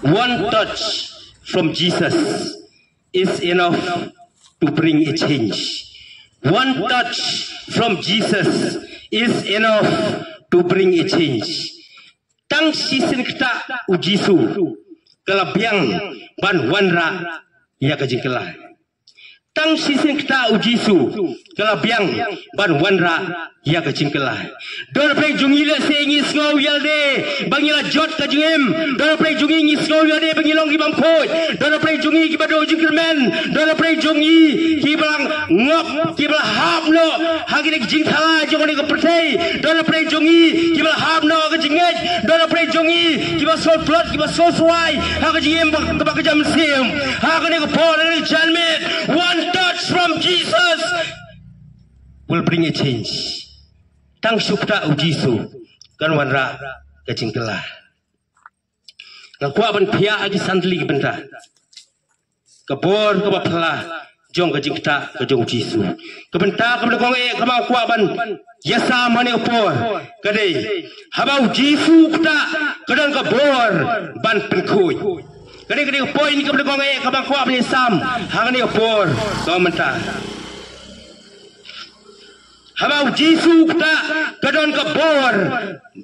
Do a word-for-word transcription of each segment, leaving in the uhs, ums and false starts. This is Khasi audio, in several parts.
One touch from Jesus is enough to bring a change. One touch from Jesus is enough to bring a change. Tang shisien ktah u Jisu ka la biang ban wanrah ïa ka jingkylla. Tang shisien ktah u Jisu ka la biang ban wanrah ïa ka jingkylla. Don hapdeng jong ngi lehse ngi sngew ïalade ba ngi la jot ka jingim. Don hapdeng jong ngi ngi sngew ïalade ba ngi long ki bym khuid. Don hapdeng jong ngi kiba duh jingkyrmen. Don hapdeng jong ngi kiba la ngop, kiba la hap noh ha kine ki jingthala jong kane ka pyrthei. Don hapdeng jong ngi kiba la hap noh ha ka jingngeit. Don hapdeng jong ngi kiba sngewtlot, kiba sngewswai ha ka jingim kaba ka jam siem. Ha kane ka por, ha kane ka janmiet, one touch from Jesus will bring a change. Tang shu ktah u Jisu kan wanrah ka jingkylla. Nga kwah ban phiah ha ki san tylli ki bynta. Ka bor kaba phylla jong ka jingktah ka jong u Jisu. Ka bynta kaba nyngkong eh kaba nga kwah ban ïasam ha kane ka por ka dei, haba u Jisu u ktah ka don ka bor ban pynkhuid. Ka dei, ka dei ka point kaba nyngkong eh kaba nga kwah ban ïasam ha kane ka por kaba mynta. Haba u Jisu u ktah ka don ka bor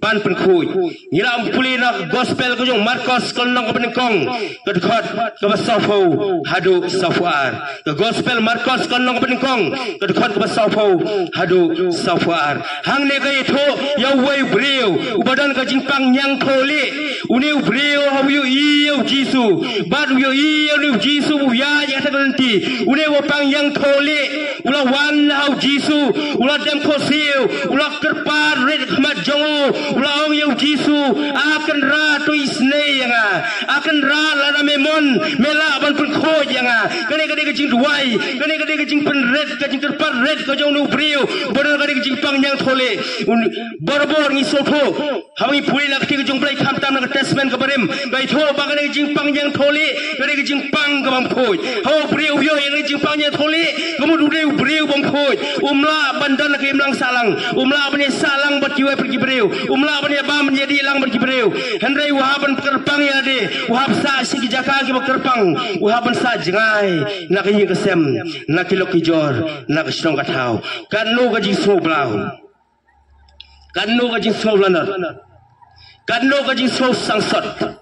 ban pynkhuid. Ngi lah ban pule na ka gospel ka jong u Markos ka lynnong kaba nyngkong, ka dkhot kaba sawphew haduh sawphew ar. Ka gospel Markos ka lynnong kaba nyngkong, ka dkhot kaba sawphew haduh sawphew ar. Hangne ka ïathuh ïa uwei u briew uba don ka jingpang ñiangthohlieh. Une u briew haba u ïohi ïa u Jisu, bad u ïohi ïa une u Jisu ba u ïaid ïa kata ka lynti, une uba pang ñiangthohlieh u la wan ha u Jisu, u la dem khohsiew, u la kyrpad rit ha khmat jong u, u la ong ïa u Jisu, A Kynrad, to isynei ïa nga. A Kynrad, lada me mon, me lah ban pynkhuid ïa nga. Kane ka dei ka jingduwai, kane ka dei ka jingpynrit, ka jingkyrpad rit ka jong une u briew uba don kane ka jingpang ñiangthohlieh. Un-, barabor ngi sngewthuh, haba ngi pule na ka ktien ka jong u Blei, khamtam na ka Testament kaba rim, ka ïathuh ba kane ka jingpang ñiangthohlieh ka dei ka jingpang ka bym khuid. Haba u briew u ïoh ïa kane ka jingpang ñiangthohlieh, ka mut u dei u briew bym khuid. Um lah ban don ha ka imlang sahlang, um lah ban ïasah lang bad kiwei pat ki briew, um lah ban ïabam ïadih lang bad ki briew. Hynrei u hap ban kyrpang ïa lade, u hap sah sha ki jaka kiba kyrpang, u hap ban sah jngai na ka ïing ka sem, na ki lok ki jor, na ka shnong ka thaw. Katno ka jingsngewblaw. Katno ka jingsngewlanot. Katno ka jingsngewsangsot.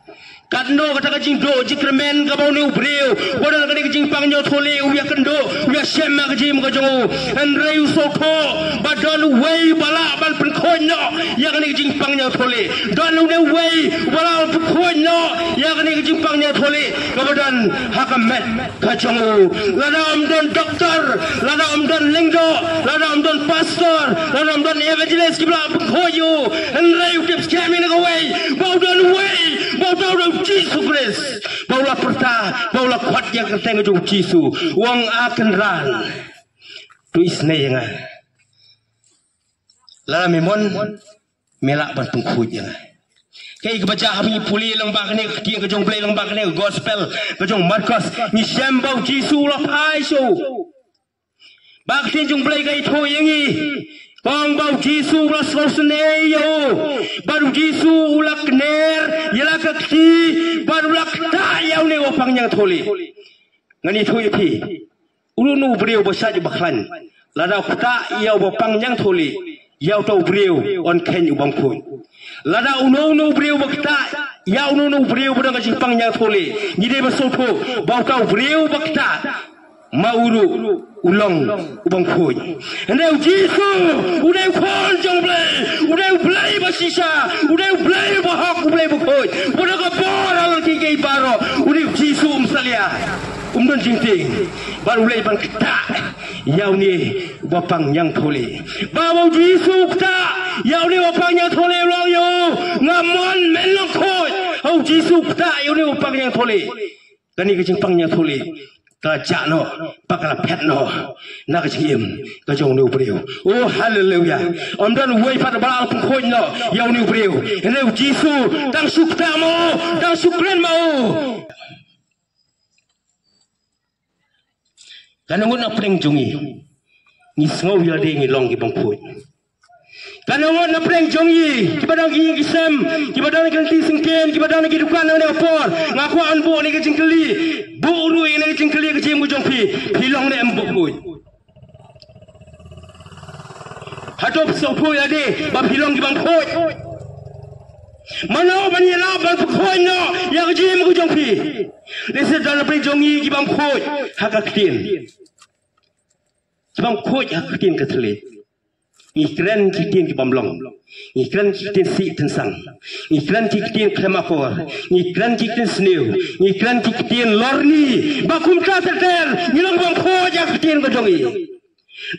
Katno kata ka jingduh jingkyrmen kaba une u briew uba don kane ka jingpang ñiangthohlieh u ïakynduh, u ïashem ha ka jingim ka jong u. Hynrei u sngewthuh ba don uwei uba lah ban pynkhuid noh ïa kane ka jingpang ñiangthohlieh. Don une uwei uba lah ban pynkhuid noh ïa kane ka jingpang ñiangthohlieh kaba don ha ka met ka jong u. Lada ym don doktor, lada ym don lyngdoh, lada ym don pastor, lada ym don evangelist kiba lah pynkhuid ïa u, hynrei u tip skhem ïa kawei, ba u don uwei, ba u don u Jisu Khrist, ba u la pyrta, ba u la khot ïa ka kyrteng jong u Jisu, u ong, A Kynrad, to isynei ïa nga. Lada me mon, me lah ban pynkhuid ïa nga. Kaei kaba jia haba ngi pule lyngba kane ka ktien ka jong u Blei, lyngba kane ka gospel ka jong u Markos, ngi shem ba u Jisu u la phai shuh. Ba ka ktien jong u Blei ka ïathuh ïa ngi, ka ong ba u Jisu u la sngewsynei ïa u, bad u Jisu u la kner ïa la ka kti, bad u la ktah ïa une uba pang ñiangthohlieh. Ngan ïathuh ïa phi, uno uno u briew ba shait ba khlaiñ, lada u ktah ïa uba pang ñiangthohlieh, ïa uta u briew un kheiñ u bym khuid. Lada uno uno u briew ba ktah ïa uno uno u briew ba don ka jingpang ñiangthohlieh, ngi dei ban sngewthuh ba uta u briew ba ktah, ma u ruh u long u bym khuid. Hynrei u Jisu u dei u Khun jong u Blei, u dei u Blei ba shisha, u dei u Blei ba hok, u Blei ba khuid, uba don ka bor halor kiei kiei baroh. U dei u Jisu, um salia, um don jingtieng, bad u leit ban ktah ïa une uba pang ñiangthohlieh. Ba, ba u Jisu u ktah ïa une uba pang ñiangthohlieh, u la ong ïa u, nga mon, men long khuid. Ha u Jisu u ktah ïa une uba pang ñiangthohlieh, kane ka jingpang ñiangthohlieh ka la jah noh, bad ka la phet noh na ka jingim ka jong une u briew. Oh, haleluya. Ym don uwei pat ba lah pynkhuid noh ïa une u briew. Hynrei u Jisu, tang shu ktah ma u, tang shu kren ma u. Kane ngut na pdeng jong ngi, ngi sngew ïalade ngi long ki bym khuid. Kan ïa ngut na pdeng jong ngi, kiba don ki ïing ki sem, kiba don ki lynti syngkien, kiba don ki dukan ha kane ka por. Nga kwah ban buh ïa ka jingkylli. Buh ruh ïa ka jingkylli ha ka jingim ka jong phi. Phi long ne em ba khuid? Hato phi sngewthuh ïa lade ba phi long ki bym khuid? Mano ban ïarap ban pynkhuid noh ïa ka jingim ka jong phi? Lehse don na pdeng jong ngi ki bym khuid ha ka ktien. Ki bym khuid ha ka ktien ka thylliej. Ngi kren ki ktien ki bym long. Ngi kren ki ktien sih tynsang. Ngi kren ki ktien khlem akor. Ngi kren ki ktien sniew. Ngi kren ki ktien lorni. Ba kumta ter ter ngi long bym khuid ha ka ktien ka jong ngi.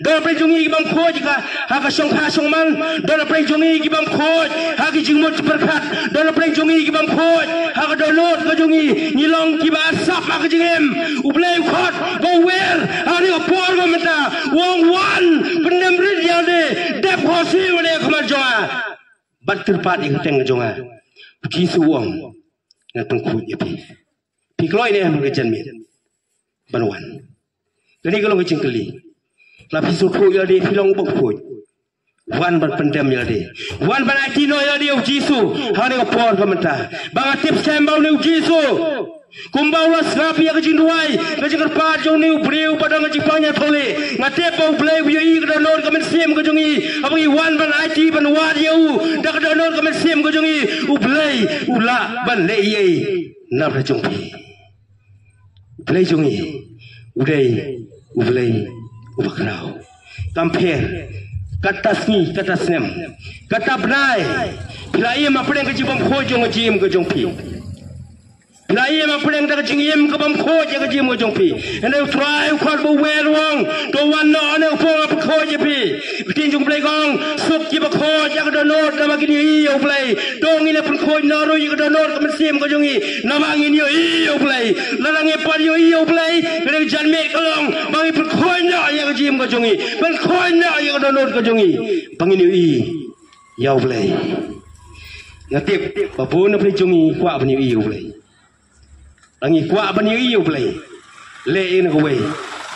Don na pdeng jong ngi ki bym khuid ha ka shongkha shongman. Don na pdeng jong ngi ki bym khuid ha ki jingmut jingpyrkhat. Don na pdeng jong ngi ki bym khuid ha ka dohnud ka jong ngi. Ngi long kiba sap ha ka jingim. U Blei u khot ba u wer ha kane ka por ba mynta, u ong, wan pyndem rit ïa lade, dep khohsiew ïa lade ha khmat jong nga, bad kyrpad ïa ka kyrteng ka jong nga. U Jisu u ong, ngan pynkhuid ïa phi. Phi kloi ne em ha ka janmiet ban wan? Kane ka long ka jingkylli. La phi sngewthuh ïa lade phi long u bym khuid? Wan ban pyndem ïa lade. Wan ban aiti noh ïa lade ïa u Jisu ha kane ka por ka mynta. Ba nga tip skhem ba une u Jisu, kumba u la sngap ïa ka jingduwai, ka jingkyrpad jong une u briew ba don ka jingpang ïathoh leh, nga tip ba U Blei u ïohi ïa ka dohnud ka mynsiem ka jong ngi. Haba ngi wan ban aiti ban wad ïa u da ka dohnud ka mynsiem ka jong ngi, U Blei u lah ban leh ei ei na bynta jong phi. U Blei jong ngi u dei U Blei uba khraw. Kam pher kata sngi, kata snem, kata bnai, phi la im hapdeng ka jingbymkhuid jong ka jingim ka jong phi. Phi la im hapdeng ka jingim ka bymkhuid ïa ka jingim ka jong phi. Hynrei U Trai u khot ba u wer, u ong, to wan noh, une u pong ha pynkhuid ïa phi. Ka ktien jong U Blei ka ong, suk kiba khuid ïa ka dohnud namar kin ïohi ïa U Blei. To ngin ïa pynkhuid noh ruh ïa ka dohnud ka mynsiem ka jong ngi namar ngin ïohi ïa U Blei. Lada ngi pat ïohi ïa U Blei, ka dei ka janmiet ka long ba ngin pynkhuid noh ïa ka jingim ka jong ngi, pynkhuid noh ïa ka dohnud ka jong ngi, ba ngin ïohi ïa U Blei. Nga tip ba bun na pdeng jong ngi kwah ban ïohi ïa U Blei. Lada ngi kwah ban ïohi ïa U Blei, leh ïa kawei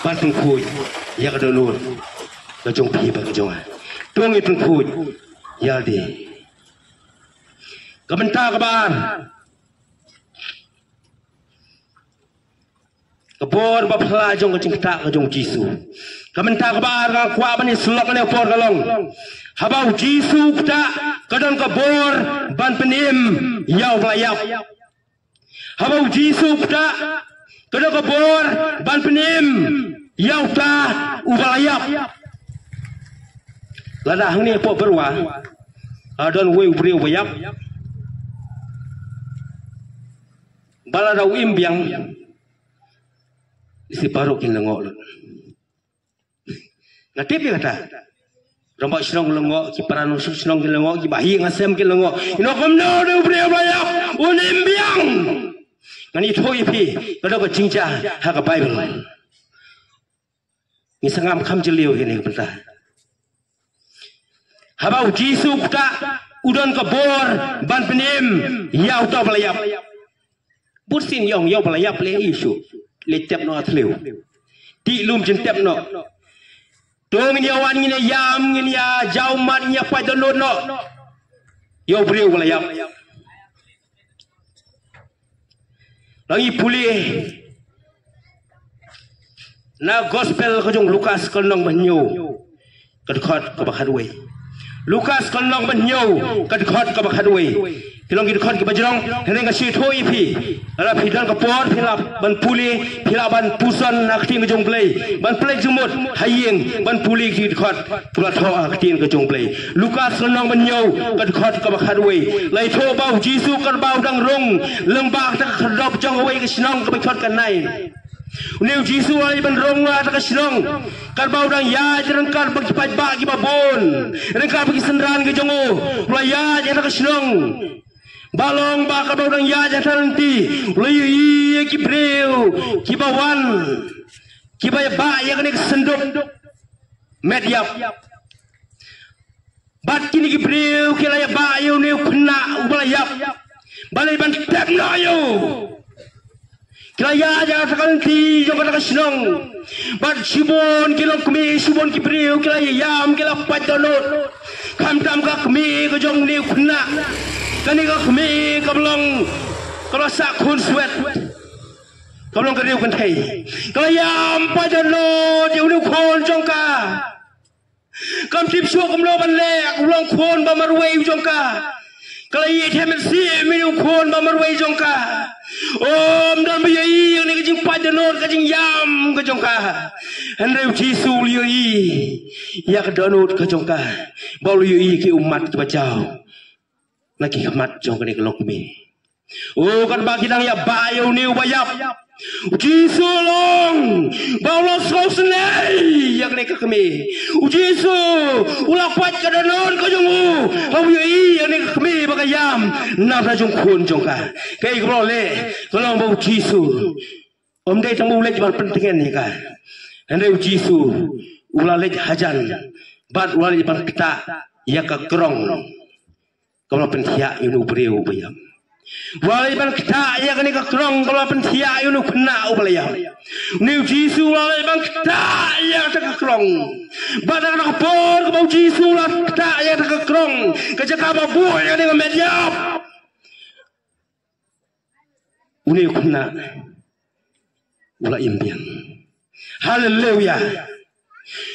ban pynkhuid ïa ka dohnud ka jong phi bad ka jong nga. To ngin pynkhuid ïa lade. Ka bynta kaba ar, ka bor ba phylla jong ka jingktah ka jong U Jisu. Ka bynta kaba ar nga kwah ban ïasyllok ha kane ka por ka long, haba U Jisu u ktah, ka don ka bor ban pynim ïa uba la ïap. Haba U Jisu u ktah, ka don ka bor ban pynim ïa uta uba la ïap. Lada hangne hapoh Bedowa, ah, don uwei u briew uba ïap, ba lada u im biang, lehse baroh kin lyngngoh lut. Nga tip ïa kata. Rangbah shnong lyngngoh, ki para nongshong shnong ki lyngngoh, ki bahaïing hasem ki lyngngoh. Ino kumno u dei u briew uba la ïap, un im biang? Ngan ïathuh ïa phi, ka don ka jingjia ha ka Baibl. Ngi sngap kham jylliew ïa kane ka bynta. Haba U Jisu u ktah, u don ka bor ban pynim ïa uta uba la ïap. Bun sien ïa u, ïa uba la ïap leh ei shuh. Leit tep noh ha thliew. Tih lum jin tep noh. To ngin ïa wan, ngin ïa ïam, ngin ïa jaw mat, ngin ïa pait dohnud noh ïa u briew uba la ïap. Lada ngi pule na Gospel ka jong u Lukas ka lynnong ba hynñiew, ka dkhot kaba khatwei. Lukas ka lynnong ba hynñiew, ka dkhot kaba khatwei. Ki long ki dkhot kiba jrong, hynrei nga shu ïathuh ïa phi. Lada phi don ka por, phi lah ban pule, phi lah ban puson na ka ktien ka jong U Blei, ban pynleit jingmut ha ïing, ban pule ki dkhot kiba la thoh ha ka ktien ka jong U Blei. Lukas ka lynnong ba hynñiew, ka dkhot kaba khatwei. La ïathuh ba U Jisu katba u dang rung lyngba kata ka khyrdop jong kawei ka shnong kaba khot ka Nain. Une U Jisu u la ïa ban rung ha kata ka shnong, katba u dang ïaid ryngkat bad ki paidbah kiba bun, ryngkat bad ki synran ki jong u. U la ïaid ha kata ka shnong. Ba long ba katba u dang ïaid ha kata ka lynti, u la ïohi ïa ki briew kiba wan, kiba ïa bah ïa kane ka synduk met ïap. Bad kine ki briew ki la ïa bah ïa une u khynnah uba la ïap, ba leit ban tep noh ïa u. Ki la ïaid ha kata ka lynti jong kata ka shnong. Bad shibun ki longkmie, shibun ki briew ki la ïa ïam, ki la pait dohnud. Khamtam ka kmie ka jong une u khynnah, kane ka kmie ka ba long, ka ba sah khun swet, ka ba long ka riew kynthei, ka la ïam paid dohnud ïa une u khun jong ka. Kam tip shuh kumno ban leh, u long khun ba marwei u jong ka. Ka la ïeit ha mynsiem ïa une u khun ba marwei jong ka. Ym don ba ïohi ïa kane ka jingpaid dohnud, ka jingïam ka jong ka. Hynrei u Jisu u la ïohi ïa ka dohnud ka jong ka, ba u la ïohi ïa ki ummat kiba jaw na ki khmat jong kane ka longkmie. O, katba ki dang ïa bah ïa une u ba ïap, u Jisu u long ba u la sngewsynei ïa kane ka kmie. U Jisu u la pait ka dohnud ka jong u ha u ïohi ïa kane ka kmie ba ka ïam na ka jong khun jong ka. Kaei kaba u la leh? Ka long ba u Jisu ym dei tang ba u leit ban pyntngen ïa ka, hynrei u Jisu u la leit hajan bad u la leit ban ktah ïa ka krong ka ba la pynthiah ïa une u briew u ba ïap. U la leit ban ktah ïa kane ka krong ka ba la pynthiah ïa une u khynnah u ba la ïap. Une u Jisu u la leit ban ktah ïa kata ka krong. Bad ha kata ka por kaba u Jisu u la ktah ïa kata ka krong, ka jaka ba buh ïa kane ka met ïap, une u khynnah u la im biang. Haleluya.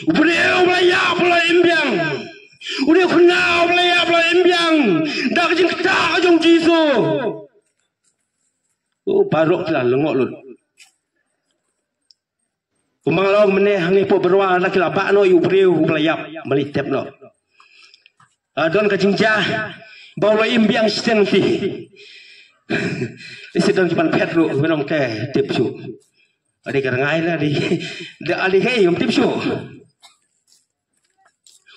U briew u la ïap u la im biang. Une u khynnah u la ïap u la im biang da ka jingktah ka jong u Jisu. O, baroh ki la lyngngoh lut. Kumba nga la ong mynne, hangne hapoh Bedowa la ki la bah noh ïa u briew u ba la ïap, ma lei tep noh. Ah, don ka jingjia ba u la im biang shiteng ti. Lehse don ki ban phet ruh, ki ban ong te tip shuh. Ade ka rngai la di. Da ade hei ym tip shuh.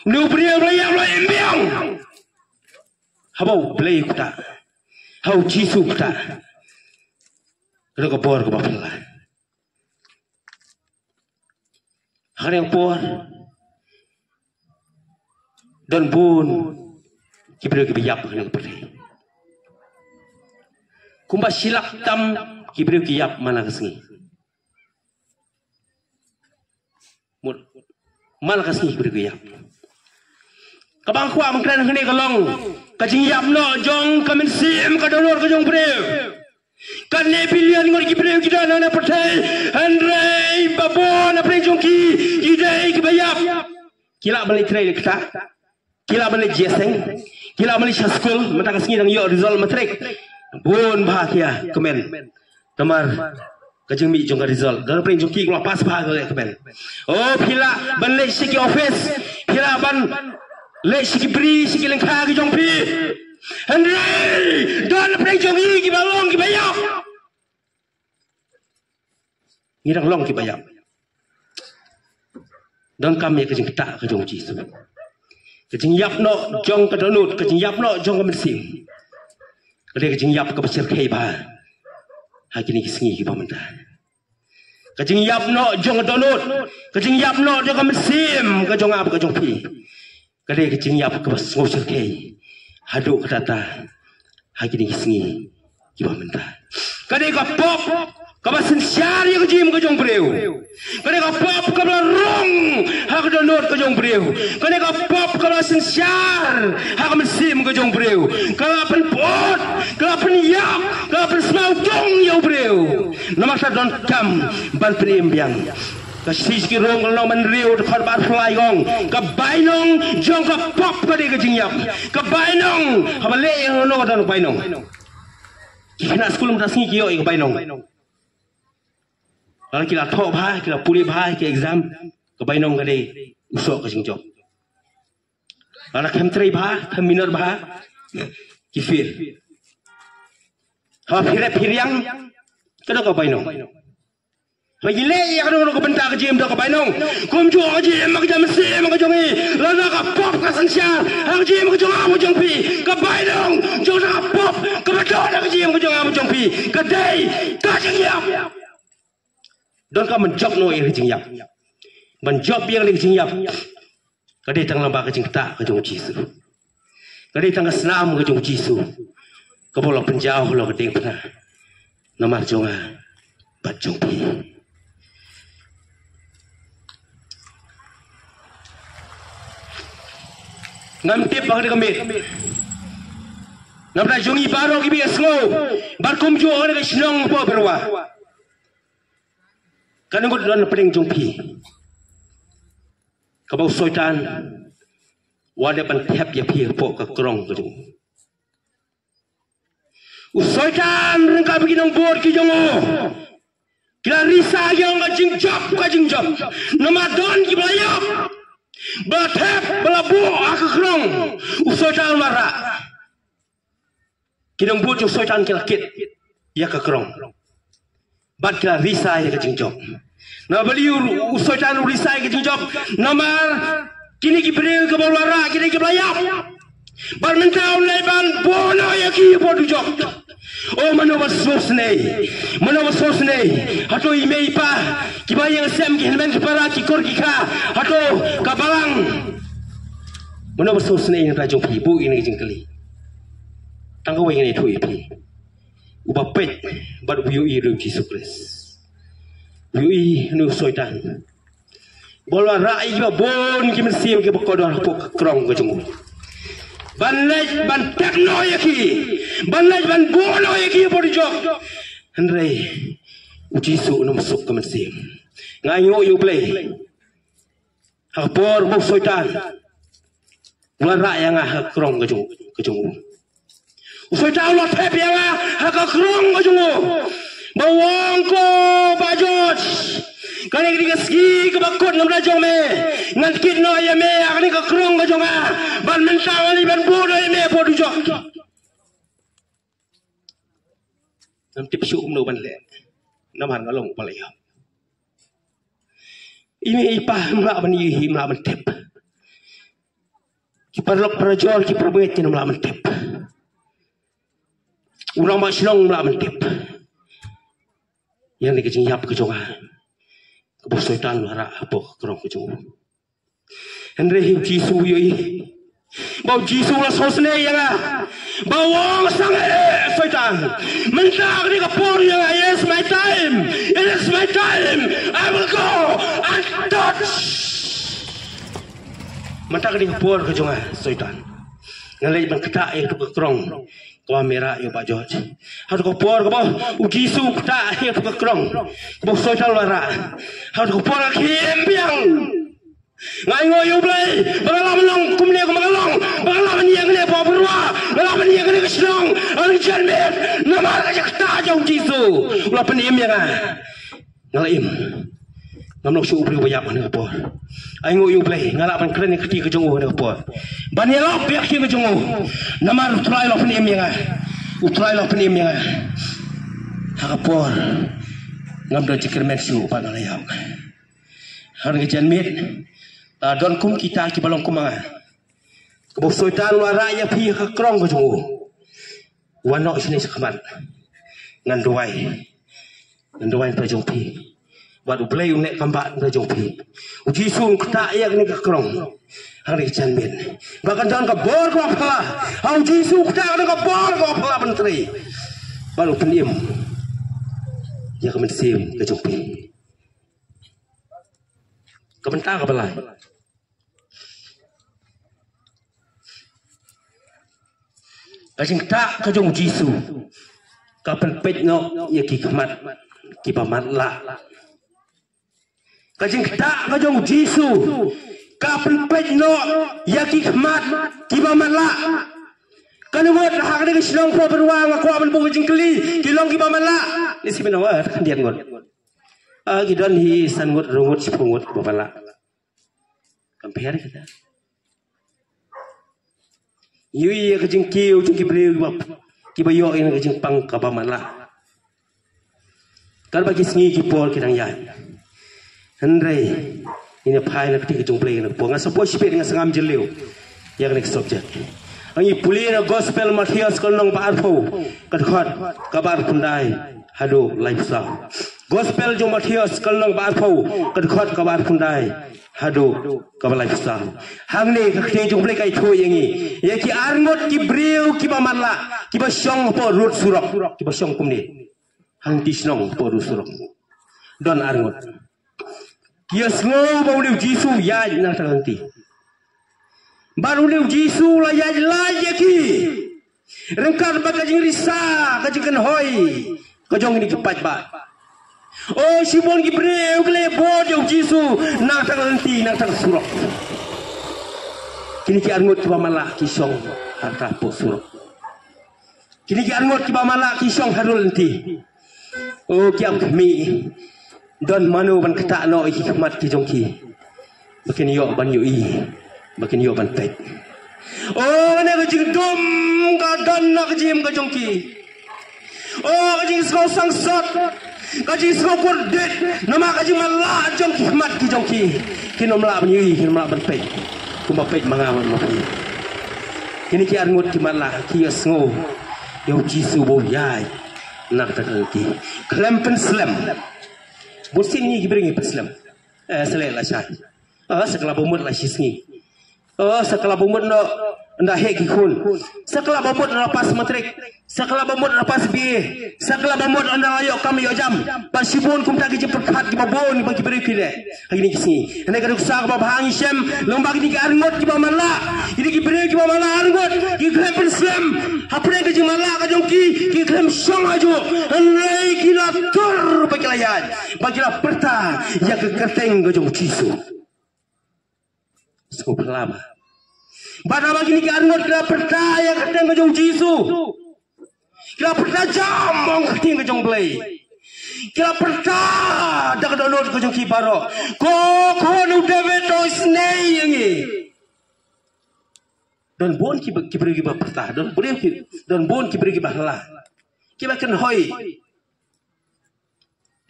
Une u briew u la ïap u la im biang. Haba u Blei u ktah, ha u Jisu u ktah, ka don ka bor kaba phylla. Ha kane ka por don bun ki briew kiba ïap ha kane ka pyrthei. Kumba shi lak tam ki briew ki ïap man la ka sngi. Mut man la ka sngi ki briew ki ïap. Kaba nga kwah ban kren hangne ka long ka jingïap noh jong ka mynsiem, ka dohnud ka jong u briew. Katne billion ngut ki briew ki don ha kane ka pyrthei, hynrei ba bun na pdeng jong ki ki dei kiba ïap. Ki lah ban leit trei leit ktah, ki lah ban leit jia seng, ki lah ban leit sha skul. Mynta ka sngi dang ïoh result matric. Bun bha ki ïa kmen namar ka jingmih jong ka result. Don na pdeng jong ki ki la pass bha, ki la ïa kmen. O, phi lah ban leit sha ki office, phi lah ban leit sha ki bri, sha ki lyngkha ki jong phi. Hynrei don na pdeng jong ngi kiba long kiba ïap. Ngi dang long kiba ïap. Donkam ïa ka jingktah ka jong u Jisu. Ka jingïap noh jong ka dohnud, ka jingïap noh jong ka mynsiem, ka dei ka jingïap kaba shyrkhei bha ha kine ki sngi kiba mynta. Ka jingïap noh jong ka dohnud, ka jingïap noh jong ka mynsiem ka jong nga bad ka jong phi, ka dei ka jingïap kaba sngewshyrkhei haduh katta ha kine ki sngi kiba mynta. Ka dei ka pop kaba synshar ïa ka jingim ka jong u briew. Ka dei ka pop kaba la rung ha ka dohnud ka jong u briew. Ka dei ka pop kaba la synshar ha ka mynsiem ka jong u briew. Ka la pynput, ka la pynïap, ka la pynsngewtung ïa u briew. Namar kata donkam ban pynim biang. Ka shithi ki Rom ka lynnong ba hynriew, dkhot ba arphew lai ka ong, ka bainong jong ka pop ka dei ka jingïap. Ka bainong, haba leh ïa kano kano ka don ka bainong. Ki khynnah skul mynta ka sngi ki ïoh ïa ka bainong. Lada ki la thoh bha, ki la pule bha ki exam, ka bainong ka dei u soh ka jingjop. Lada khlem trei bha, khlem minot bha, ki fail. Haba phi rep phi riang, ka don ka bainong. Haba ngi leh ïa kano kano ka bynta ka jingim, don ka bainong. Kumjuh ka jingim ka jong mynsiem ka jong ngi, lada ka pop ka synshar ha ka jingim ka jong nga bad jong phi, ka bainong jong kata ka pop kaba don ha ka jingim ka jong nga bad jong phi ka dei ka jingïap. Donkam ban jop noh ïa ka jingïap. Ban jop ïa ka jingïap, ka dei tang lyngba ka jingktah ka jong u Jisu. Ka dei tang ka snam ka jong u Jisu kaba u la pynjaw halor ka diengphna namar jong nga bad jong phi. Ngam tip ba ka dei ka miet. Namar jong ngi baroh kiba ïasngew bad kumjuh ha ka shnong Pohbyrwa. Kane ngut don pdeng jong phi. Kaba u Soitan u la dep ban thep ïa phi hapoh ka krong ka jong u. U Soitan ryngkat bad ki nongbud ki jong u ki la risa ïa ka jingjop ka jingjop. Namar don kiba la ïap, ba la thep, ba la buh ha ka krong. U Soitan u la rah. Ki nongbud jong u Soitan ki la kit ïa ka krong bad ki la risa ïa ka jingjop. Namar balei u, u Soitan u risa ïa ka jingjop? Namar kine ki briew kiba u la rah ki dei kiba la ïap. Bad mynta u leit ban buh noh ïa ki hapoh dujok. O mano ba sngewsynei, mano ba sngewsynei. Hato i mei i pa, kiba ïeng sem, ki hynmen ki para, ki kur ki kha, hato ka balang, mano ba sngewsynei na ka jong phi? Buh ïa kane ka jingkylli. Tang kawei ngan ïathuh ïa phi. Uba peit bad uba ïohi ruh u Jisu Khrist. Uba ïohi une u Soitan ba u la rah ïa kiba bun ki mynsiem kiba kordor hapoh ka krong ka jong u, ban leit ban thep noh ïa ki, ban leit ban buh noh ïa ki hapoh dujok. Hynrei u Jisu un ym suk ka mynsiem. Nga ainguh ïa U Blei. Ha ka por ba u Soitan u la rah ïa nga ha ka krong ka jong, ka jong u. U Soitan u la thep ïa nga ha ka krong ka jong u. Ba u ong, ko Bah George, kane ka dei ka sngi kaba kut namar jong me. Ngan kit noh ïa me ha kane ka krong ka jong nga. Bad mynta ngan leit ban buh noh ïa me hapoh dujok. Ngam tip shuh kumno ban leh. Namar nga long uba la ïap. I mei i pa ym lah ban ïohi, ym lah ban tip. Ki paralok parajor, ki parabangeit kin ym lah ban tip. U rangbah shnong um lah ban tip ïa kane ka jingïap ka jong nga, kaba u Soitan u la rah hapoh ka krong ka jong u. Hynrei u Jisu u ïohi ba u Jisu u la sngewsynei ïa nga. Ba u ong, sangeh, Soitan. Mynta ka dei ka por ïa nga. It is my time. It is my time. I will go untouched. Mynta ka dei ka por ka jong nga, Soitan. Ngan leit ban ktah ïa kato ka krong kaba me rah ïa u Bah George. Ha kato ka por kaba u Jisu u ktah ïa kato ka krong kaba u Soitan u la rah. Ha kato ka por nga khie im biang. Nga ainguh ïa U Blei ba nga lah ban long kumne kumba nga long, ba nga lah ban ïeng kane hapoh Bedowa, nga lah ban ïeng kane ka shnong, ha kane ka janmiet, namar ka jingktah jong u Jisu. U la pynim ïa nga. Nga la im. Ngam long shuh u briew ba ïap ha kane ka por. Ainguh ïa U Blei, nga lah ban kren ïa ka kti ka jong u ha kane ka por. Ban ïalap ïa ka kti ka jong u. Namar U Trai u la pynim ïa nga. U Trai u la pynim ïa nga. Ha ka por ngam don jingkyrmen shuh ba nga la ïap. Ha kane ka janmiet, la don kum kita kiba long kum ma nga. Kaba u Soitan u la rah ïa phi ha ka krong ka jong u. Wan noh shane shakhmat. Ngan duwai. Ngan duwai na ka bynta jong phi. Bad U Blei un leh kam bah na ka bynta jong phi. U Jisu un ktah ïa kane ka krong ha kane ka janmiet. Ba kan don ka bor kaba phylla. Ha u Jisu u ktah, kan don ka bor kaba phylla ban trei. Bad un pynim ïa ka mynsiem ka jong phi. Ka bynta kaba lai. Ka jingktah ka jong u Jisu ka pynpeit noh ïa ki khmat kiba matlah. Ka jingktah ka jong u Jisu ka pynpeit noh ïa ki khmat kiba matlah. Katno ngut ha kane ka shnong Pohbyrwa, nga kwah ban buh ka jingkylli, ki long kiba matlah? Lehse phin ong, ah, khyndiat ngut. Ah, ki don hi san ngut, hynriew ngut, shiphew ngut kiba matlah. Compare kita. Ïohi ïa ka jingkiew jong ki briew kiba, kiba ïoh ïa ka jingpang kaba matlah. Katba ki sngi ki por ki dang ïaid. Hynrei ngin ïa phai na ka kti ka jong U Blei kane ka por. Nga sa poi shipit, nga sa ngam jylliew ïa kane ka subject. Ngi pule na Gospel Mathaios ka lynnong ba arphew, ka dkhot kaba arphew khyndai haduh laiphew saw. Gospel jong Mathaios ka lynnong ba arphew, ka dkhot kaba arphew khyndai haduh kaba laiphew saw. Hangne ka ktien jong U Blei ka ïathuh ïa ngi ïa ki arngut ki briew kiba matlah, kiba shong hapoh rud surok, kiba shong kumne ha lynti shnong hapoh rud surok. Don arngut ki ïasngew ba une u Jisu u ïaid na ka lynti. Bad une u Jisu u la ïaid lait ïa ki ryngkat bad ka jingrisa, ka jingkynhoi ka jong kine ki paidbah. O, shibun ki briew ki la bud ïa u Jisu na tang lynti, na tang surok. Kine ki arngut kiba matlah ki shong ha tang surok. Kine ki arngut kiba matlah ki shong harud lynti. O, ki ap khmih, don mano ban ktah noh ïa ki khmat ki jong ki, ba kin ïoh ban ïohi, ba kin ïoh ban peit. O, kane ka jingdum ka don na ka jingim ka jong ki. O, ka jingsngew sangsot, ka jingsngew kordit namar ka jingmatlah jong ki khmat ki jong ki. Kin ym lah ban ïohi, kin ym lah ban peit, kumba peit ma nga bad ma phi. Kine ki arngut ki matlah ki ïohsngew ïa u Jisu ba u ïaid na kata ka lynti. Khlem pynslem. Bun sien ngi ki briew ngi pynslem. Eh, sa leh la shai. Ah, sa ka la bamut la shisngi. Oh, sa ka la bamut noh ynda heh ki khun. Sa ka la bamut ynda la pass matric. Sa ka la bamut ynda la pass B A. Sa ka la bamut ynda la ïoh kam ïoh jam. Bad shibun kumta ki jingpyrkhat kiba bun ba ki briew ki leh ha kine ki sngi. Hynrei ka dei ka nuksa kaba bha ngi shem, long ba kine ki arngut kiba matlah, kine ki briew kiba matlah arngut, ki khlem pynslem hapdeng ka jingmatlah ka jong ki, ki khlem shong hajuh. Hynrei ki la tur ba ki la ïaid, ba ki la pyrta ïa ka kyrteng ka jong u Jisu. Sngewphylla ba bad haba kine ki arngut ki la pyrta ïa ka kyrteng ka jong u Jisu, ki la pyrta jam ong ka ktien ka jong u Blei. Ki la pyrta da ka dohnud ka jong ki baroh, ko khun u David, to isynei ïa ngi. Don bun ki, ki briew kiba pyrta, don briew ki, don bun ki briew kiba hla, kiba kynhoi.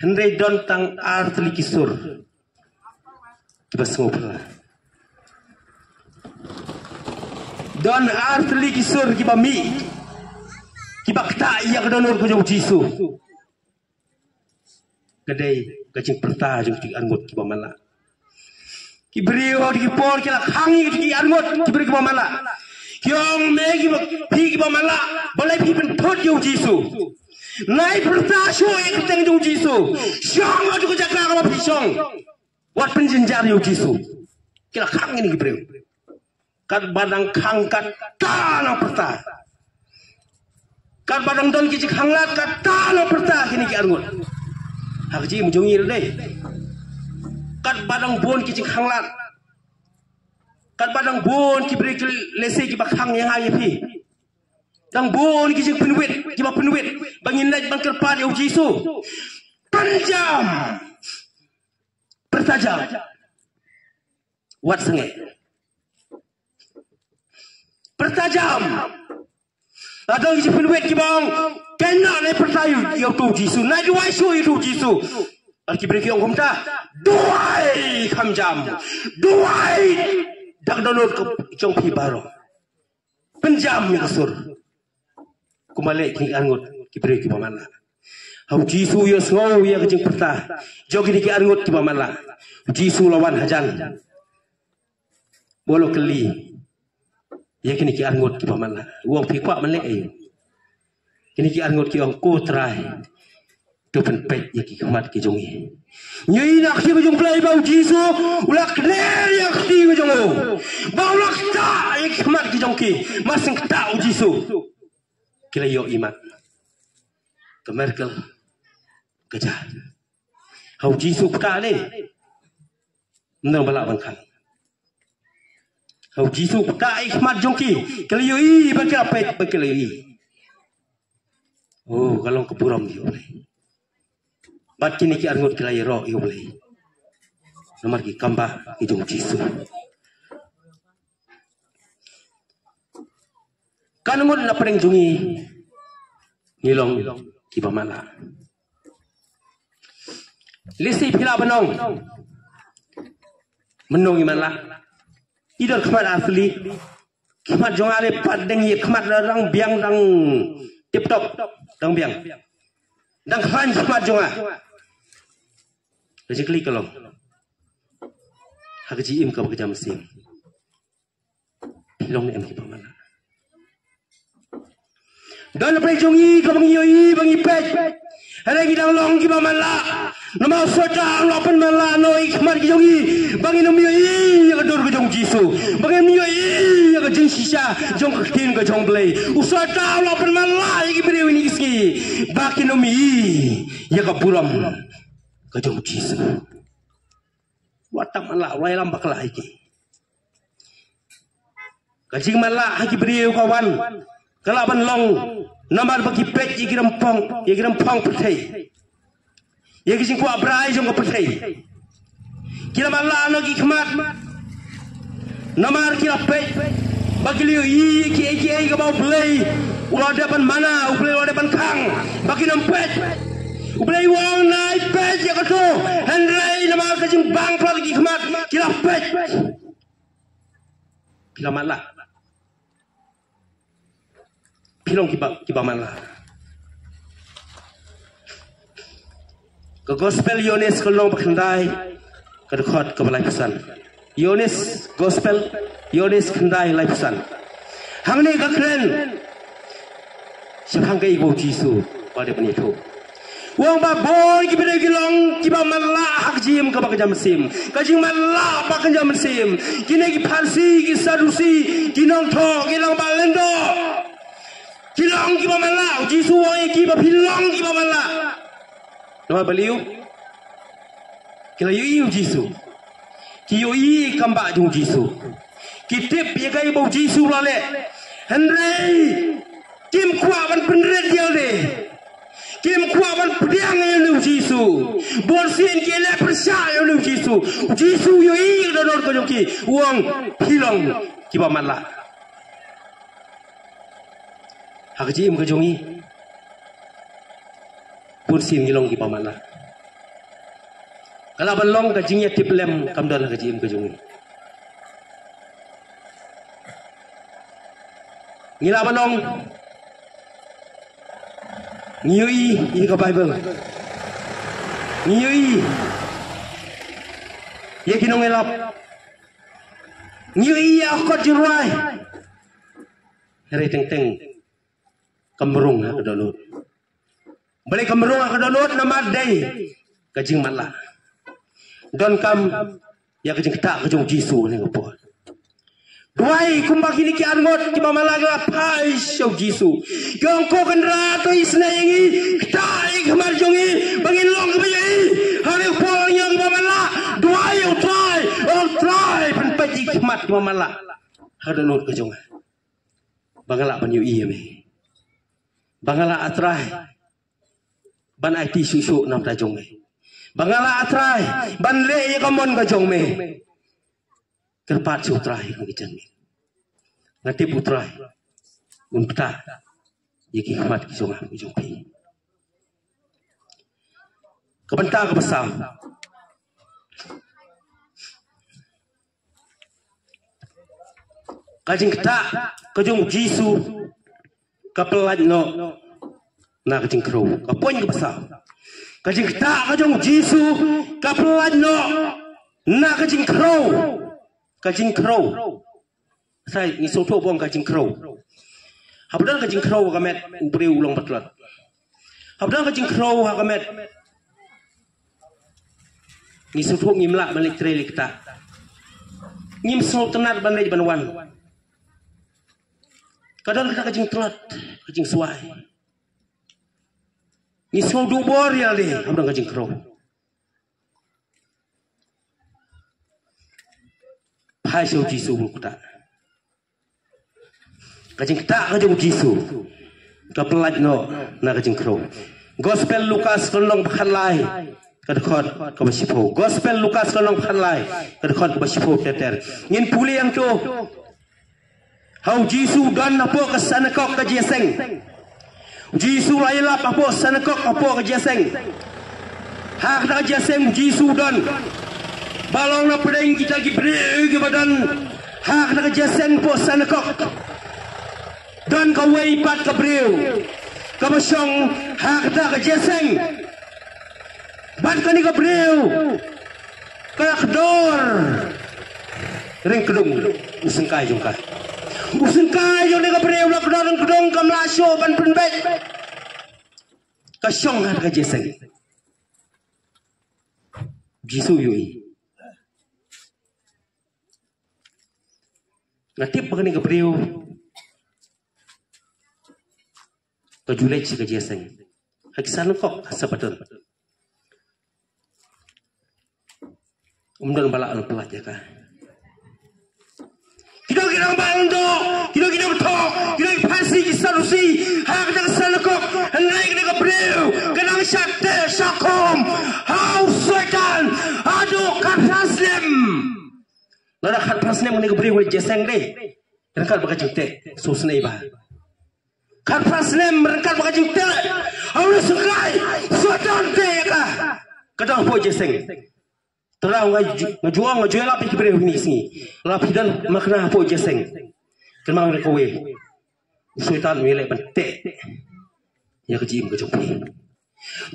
Hynrei don tang ar tylli ki sur kiba sngewphylla. Don ar tylli ki sur kiba mih, kiba ktah ïa ka dohnud ka jong u Jisu. Ka dei ka jingpyrta jong ki arngut kiba matlah. Ki briew ha ki por ki la khang ïa ki arngut, ki briew kiba matlah. Ki ong, me kiba, phi kiba matlah, balei phi pynthut ïa u Jisu? Nai pyrta shuh ïa ka kyrteng jong u Jisu. Shong ha tu ka jaka kaba phi shong. Wat pynjynjar ïa u Jisu. Ki la khang ïa ki briew. Katba dang khang kata nang pyrta. Katba dang don ki jingkhanglad kata nang pyrta kine ki arngut. Ha ka jingim jong ngi ruh dei. Katba dang bun ki jingkhanglad, katba dang bun ki briew ki lehse kiba khang ïa nga ïa phi, dang bun ki jingpynwit kiba pynwit ba ngin leit ban kyrpad ïa u Jisu. Pynjam. Pyrta jam. Wat sangeh. Pyrta jam. Lada ki jingpynwit kiba ong, kane nai pyrta ïa uto u Jisu, nai duwai shuh ïa uto u Jisu. Ar ki briew ki ong kumta. Duwai kham jam. Duwai da ka dohnud ka jong phi baroh. Pynjam ïa ka sur. Kumba leh kine ki arngut ki briew kiba matlah. Ha u Jisu u ïohsngew ïa ka jingpyrta jong kine ki arngut kiba matlah. U Jisu u la wan hajan. Bad u la kylli ïa kine ki arngut kiba matlah. U ong, phi kwah ban leh aïu? Kine ki arngut ki ong, ko Trai, to pynpeit ïa ki khmat ki jong ngi. Ngi ïohi na ka ktien ka jong u Blei ba u Jisu u la kner ïa ka kti ka jong u, ba u la ktah ïa ki khmat ki jong ki. Mar shen ktah u Jisu, ki la ïoh imat. Ka miracle ka jia. Ha u Jisu u ktah ne? Ym don ba lah ban khang. Ha u Jisu u ktah ïa ki khmat jong ki. Ki la ïohi, ba ki la peit, ba ki la ïohi. Oh, ka long ka burom ïa u Blei. Bad kine ki arngut ki la ïaroh ïa u Blei namar ki kambah ki jong u Jisu. Katno ngut na pdeng jong ngi ngi long kiba matlah? Lehse phi lah ban ong, mynno ngi matlah? I don khmat ar tylli. Khmat jong nga lei pat dang ïa khmat, dang biang, dang tip top, dang biang. Dang khlaiñ khmat jong nga. Ka jingkylli ka long, ha ka jingim kaba ka jam mynsiem, phi long ne em kiba matlah? Don na pdeng jong ngi kaba ngi ïohi, ba ngi peit, hynrei ngi dang long kiba matlah. Namar u Soitan u la pynmatlah noh ïa ki khmat ki jong ngi ba ngin ym ïohi ïa ka dur ka jong u Jisu, ba ngin ym ïohi ïa ka jingshisha jong ka ktien ka jong u Blei. U Soitan u la pynmatlah ïa ki briew ïa ki sngi ba kin ym ïohi ïa ka burom ka jong u Jisu. Wat tang matlah, wat ïalam bakla ïa ki. Ka jingmatlah ha ki briew ka wan, ka lah ban long namar ba ki peit ïa ki rymphang, ïa ki rymphang pyrthei, ïa ki jingkwah brai jong ka pyrthei. Ki la matlah noh ki khmat namar ki la peit ba ki la ïohi ïa kiei kiei kaba U Blei u la dep ban mana, U Blei u la dep ban khang, ba kin ym peit. U Blei u ong nai peit ïa kato, hynrei namar ka jingbang palat ki khmat ki la peit. Phi la matlah. Phi long kiba, kiba matlah. Ka Gospel Ïoannis ka lynnong ba khyndai, ka dkhot kaba laiphew san. Ïoannis, Gospel Ïoannis khyndai laiphew san. Hangne ka kren shaphang kaei kaba u Jisu u la dep ban ïathuh. U ong ba bun ki briew ki long kiba matlah ha ka jingim kaba kynja mynsiem. Ka jingmatlah ba kynja mynsiem. Kine ki Pharisi, ki Sadusi, ki nongthoh, ki nongbat lyngdoh, ki long kiba matlah. U Jisu u ong ïa ki ba phi long kiba matlah. Namar balei? Ki la ïohi ïa u Jisu. Ki ïohi ïa ka kam bah jong u Jisu. Ki tip ïa kaei ba u Jisu u la leh. Hynrei kim kwah ban pynrit ïa lade. Kim kwah ban pdiang ïa une u Jisu. Bun sien ki leh pyrshah ïa une u Jisu. U Jisu u ïohi ïa ka dohnud ka jong ki. U ong phi long kiba matlah. Ha ka jingim ka jong ngi, bun sien ngi long kiba matlah. Ka lah ban long ka jingïatiplem kam don ha ka jingim ka jong ngi. Ngi lah ban ong ngi ïohi ïa ka Baibl, ngi ïohi ïa ki nongïalap, ngi ïohi ïa ka kot jingrwai. Hynrei teng teng kam rung ha ka dohnud. Balei kam rung ha ka dohnud? Namar dei ka jingmatlah. Donkam ïa ka jingktah ka jong u Jisu ha kane ka por. Duwai kumba kine ki arngut kiba matlah ki la phai sha u Jisu. Ki ong, ko Kynrad, to isynei ïa ngi, ktah ïa ki khmat jong ngi ba ngin long kiba ïohi. Ha kane ka por ngi long kiba matlah. Duwai ïa u Trai, ong, Trai, pynpeit ïa ki khmat kiba matlah ha ka dohnud ka jong nga, ba nga lah ban ïohi ïa me. Ba nga lah, A Trai, ban aiti shuh shuh na ka bynta jong me. Ba nga lah, A Trai, ban leh ïa ka mon ka jong me. Kyrpad sha u Trai ha kane ka janmiet. Nga tip u Trai un ktah ïa ki khmat ki jong nga, ki jong phi. Ka bynta kaba saw. Ka jingktah ka jong u Jisu ka pyllait noh na ka jingkhrew. Ka point kaba saw. Ka jingktah ka jong u Jisu ka pyllait noh na ka jingkhrew. Ka jingkhrew. Sa ngi sngewthuh ba ong ka jingkhrew. Haba don ka jingkhrew ha ka met, u briew u long ba tlot. Haba don ka jingkhrew ha ka met, ngi sngewthuh ngim lah ban leit trei leit ktah. Ngim sngewtynnat ban leit ban wan. Ka don kata ka jingtlot, ka jingswai. Ngi sngew duh bor ïa lade haba don ka jingkhrew. Phai sha u Jisu, bun ktah. Ka jingktah ka jong u Jisu ka pyllait noh na ka jingkhrew. Gospel Lukas ka lynnong ba khatlai, ka dkhot kaba shiphew. Gospel Lukas ka lynnong ba khatlai, ka dkhot kaba shiphew ter ter. Ngin pule hangto. Ha u Jisu u don hapoh ka synagog ka jingïaseng. U Jisu u la ïalap hapoh synagog, hapoh ka jingïaseng. Ha kata ka jingïaseng u Jisu u don. Ba long na pdeng kita ki briew kiba don ha kata ka jingïaseng hapoh synagog. Don kawei pat ka briew kaba shong ha kata ka jingïaseng. Bad kane ka briew ka la kdor ryngkdung, u syngkai jong ka. U syngkai jong kane ka briew la kdor ryngkdung, kam lah shuh ban pynbeit. Ka shong ha ka jingïaseng. Jisu u ïohi. Nga tip ba kane ka briew ka ju leit sha ka jingïaseng ha ki san lyngkot ha Sabaton. Um don ba lah ban pyllait ïa ka. Kito ki nongbalang doh, kito ki nongthoh, kito ki Pharisi, ki Sadusi, ha kata ka san lyngkot, hynrei kane ka briew ka nang shah teh shah khum ha u Soitan haduh khatphra snem. Lada khatphra snem kane ka briew ka leit jingïaseng, dei ryngkat bad ka jingteh, sngewsynei bha. Khatphra snem ryngkat bad ka jingteh ha une u syngkai, Soitan teh ïa ka. Ka don hapoh jingïaseng. Tang nga ju, nga ju ong, nga ju ïalap ïa ki briew hynne ka sngi. Lada phi don makna hapoh jingïaseng, kynmaw ïa kawei, u Soitan u ïaleh ban teh ïa ka jingim ka jong phi.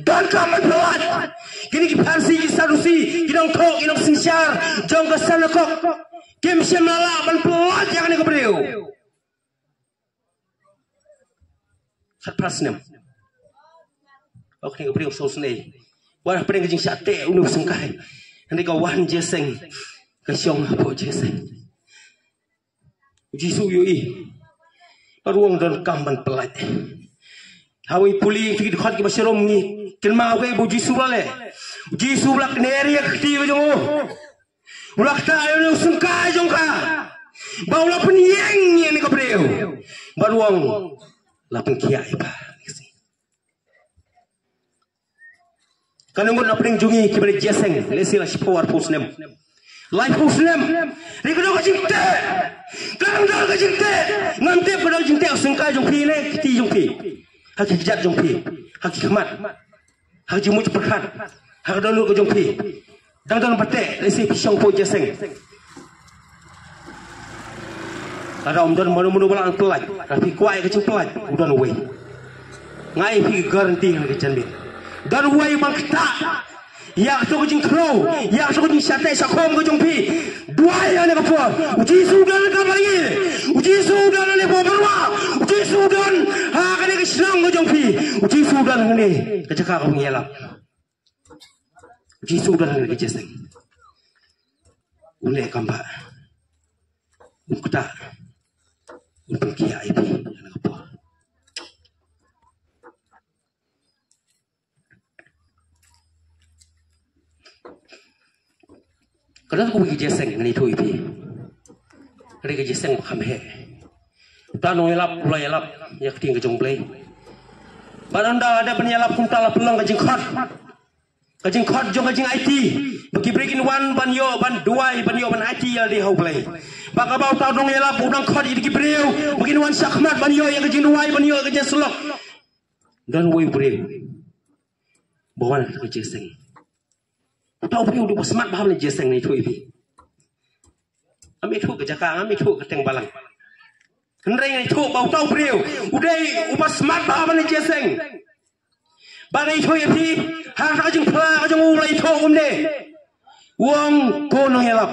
Donkam ban pyllait. Kine ki Pharisi, ki Sadusi, ki nongthoh, ki nongsynshar jong ka san lyngkot, kim shym la lah ban pyllait ïa kane ka briew. Khatphra snem. Oh, kane ka briew sngewsynei. Wan hapdeng ka jingshah teh une u syngkai, hynrei ka wan jingïaseng, ka shong hapoh jingïaseng. U Jisu u ïohi. Bad u ong, donkam ban pyllait. Ha kawei pule ki dkhot kiba sharum ngi kynmaw kaei ba u Jisu u la leh. U Jisu u la kner ïa ka kti ka jong u. U la ktah ïa une u syngkai jong ka, bad u la pynïeng ïa kane ka briew. Bad u ong, la pynkhiah ïa pha. Kane ngut na pdeng jong ngi kiba leit jingïaseng, lehse la shiphew arphew snem, laiphew snem. Hynrei ka don ka jingteh. Ka don ka jingteh. Ngam tip ka don ka jingteh ha u syngkai jong phi ne kti jong phi, ha ki kjat jong phi, ha ki khmat, ha ka jingmut pyrkhat, ha ka dohnud ka jong phi. Dang don ba teh, lehse phi shong hapoh jingïaseng. Lada um don mano mano ba lah ban pyllait, lada phi kwah ïa ka jingpyllait, u don uwei. Nga ai phi ka guarantee ha kane ka janmiet, don uwei ban ktah ïa kato ka jingkhrew, ïa kato ka jingshah teh shah khum ka jong phi. Duwai ha kane ka por. U Jisu u don ryngkat bad ngi. U Jisu u don ha kane ka por ba rua. U Jisu u don ha kane ka shnong ka jong phi. U Jisu u don ha kane ka jaka kaba ngi ïalap. U Jisu u don ha kane ka jingïaseng. Un leh kam ba un ktah, un pynkhiah ïa phi ha kane ka por. Ka don kawei ka jingïaseng ngan ïathuh ïa phi. Ka dei ka jingïaseng ba kham heh. Uta u nongïalap u la ïalap ïa ka ktien ka jong U Blei. Bad ynda la dep ban ïalap kumta la pynlong ka jingkhot. Ka jingkhot jong ka jingaiti ba ki briew kin wan ban ïoh ban duwai, ban ïoh ban aiti ïa lade ha U Blei. Bad kaba uta u nongïalap u dang khot ïa ki briew ba kin wan shakhmat ban ïoh ïa ka jingduwai, ban ïoh ïa ka jingsyllok. Don uwei u briew ba wan ha ka jingïaseng. Uta u briew u dei uba smat bha ban leit jingïaseng, ngan ïathuh ïa phi. Ngam ïathuh ka jaka, ngam ïathuh ka kyrteng balang. Hynrei ngan ïathuh ba uta u briew u dei uba smat bha ban leit jingïaseng. Bad ngan ïathuh ïa phi, ha kata ka jingphla ka jong u u la ïathuh kumne. U ong, ko nongïalap,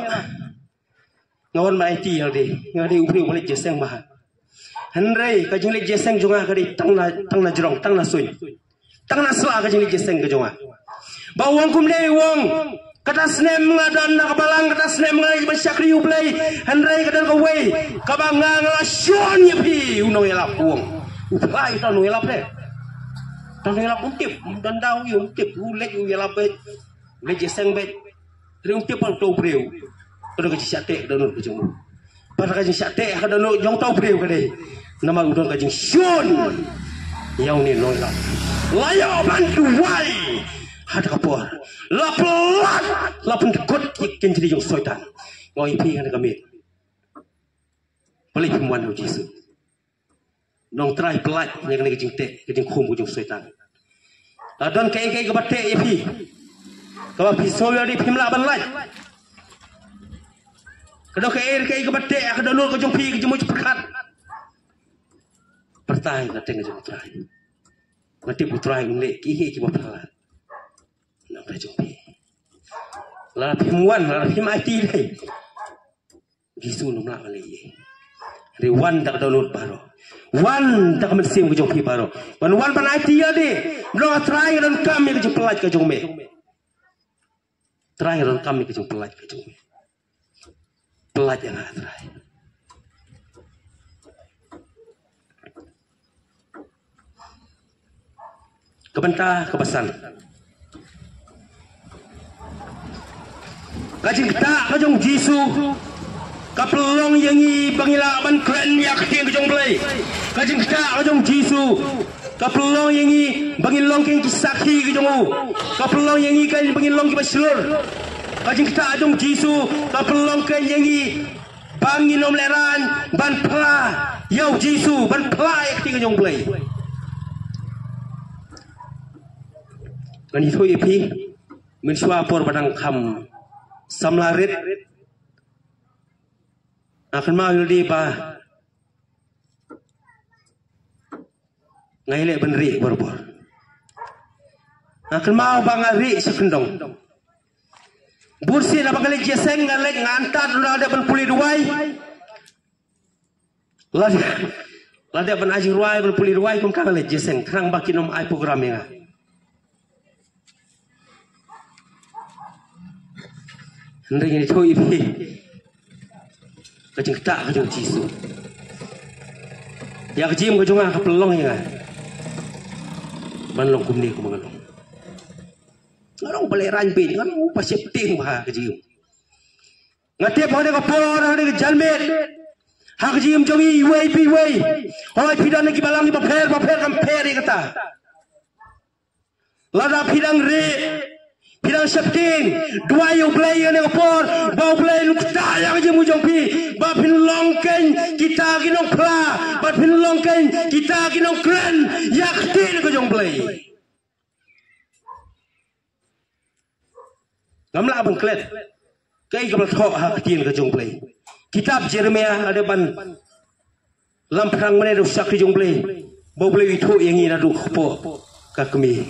nga wan ban aiti ïa lade, nga dei u briew uba leit jingïaseng bha. Hynrei ka jingleit jingïaseng jong nga ka dei tang na, tang na jrong, tang na suiñ, tang na sla ka jingleit jingïaseng ka jong nga. Bad u ong kumne, u ong, kata snem nga don na ka balang, kata snem nga leit ban shakri U Blei. Hynrei ka don kawei kaba nga, nga la shun ïa phi, u nongïalap, u ong. U phla ïa uta u nongïalap ne. Uta u nongïalap um tip, um don daw, um tip, u leit u ïalap beit, u leit jingïaseng beit. Hynrei um tip ba uta u briew ka don ka jingshah teh ha ka dohnud ka jong u. Bad ka jingshah teh ha ka dohnud jong uta u briew ka dei namar u don ka jingshun ïa une u nongïalap. La ïoh ban duwai ha kata ka por, la pyllait, la pyndkut ïa ki kynjri jong u Soitan. Nga ong ïa phi ha kane ka miet, balei phim wan ha u Jisu? Nongtrai, pyllait ïa kane ka jingteh, ka jingkhum ka jong u Soitan. La don kaei kaei kaba teh ïa phi, kaba phi sngew ïa lade phim lah ban lait? Ka don kaei kaei kaba teh ha ka dohnud ka jong phi, ka jingmut jingpyrkhat? Pyrta ïa ka kyrteng ka jong U Trai. Nga tip U Trai un leh kiei kiei kiba phylla na ka bynta jong phi. Lada phim wan, lada phim aiti lei, Jisu un ym lah ban leh ei. Hynrei wan da ka dohnud baroh, wan da ka mynsiem ka jong phi baroh, ban wan ban aiti ïa lade. Ba U Trai un donkam ïa ka jingpyllait ka jong me. Trai, nga donkam ïa ka jingpyllait ka jong me. Pyllait ïa nga, Trai. Ka bynta kaba san. Ka jingktah ka jong u Jisu ka pynlong ïa ngi ba ngi lah ban kren ïa ka ktien ka jong u Blei. Ka jingktah ka jong u Jisu ka pynlong ïa ngi ba ngin long ki sakhi ki jong u. Ka pynlong ïa ngi ba ngin long kiba shlur. Ka jingktah ka jong u Jisu ka pynlong ïa ngi ba ngin ym lehrain ban phla ïa u Jisu, ban phla ïa ka ktien ka jong u Blei. Ngan ïathuh ïa phi, mynshuwa por ba dang kham samla rit, nga kynmaw ïa lade ba nga ïaleh ban rieh barabor. Nga kynmaw ba nga rieh sha kyndong. Bun sien haba nga leit jingïaseng, nga leit, nga antad ruh, nga dep ban pule duwai. Lada, lada ban ai jingrwai, ban pule duwai, kumta nga leit jingïaseng, khnang ba kin ym ai program ïa nga. Hynrei ngan ïathuh ïa phi, ka jingktah ka jong u Jisu ïa ka jingim ka jong nga ka pynlong ïa nga ban long kumne kumba nga long. Nga long ba lehrain beit, nga long ba sheptieng bha ha ka jingim. Nga tip ha kane ka por, ha kane ka janmiet, ha ka jingim jong ngi iwei pa iwei, hooid, phi don ki balang kiba pher bapher, kam pher ïa kata. Lada phi dang rieh, phi dang sheptieng, duwai ïa u Blei ha kane ka por ba u Blei un ktah ïa ka jingim jong phi, ba phin long kein kita ki nongphla, ba phin long kein kita ki nongkren ïa ka ktien ka jong u Blei. Ngam lah ban klet kaei kaba la thoh ha ka ktien ka jong u Blei. Kitab Jeremiah, lada ban lam phrang mynne da u shakri jong u Blei, ba u Blei u ïathuh ïa ngi naduh ka kpoh ka kmie.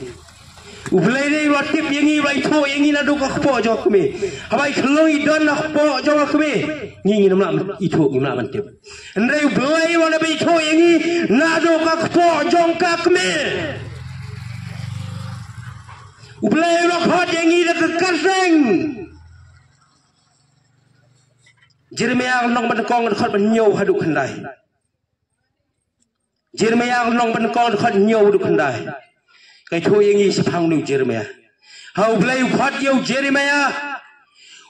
U Blei u la tip ïa ngi, u la ïathuh ïa ngi naduh ka kpoh jong ka kmie. Haba i khyllung i don ha ka kpoh jong ka kmie, ngi ngim lah ban ithuh, ngim lah ban tip. Hynrei u Blei u la dep ïathuh ïa ngi naduh ka kpoh jong ka kmie. U Blei u la khot ïa ngi da ka kyrteng. Jeremiah lynnong ba nyngkong, dkhot ba hynñiew haduh khyndai. Jeremiah lynnong ba nyngkong, dkhot hynñiew haduh khyndai. Ka ïathuh ïa ngi shaphang une u Jeremiah. Ha, u Blei u khot ïa u Jeremiah.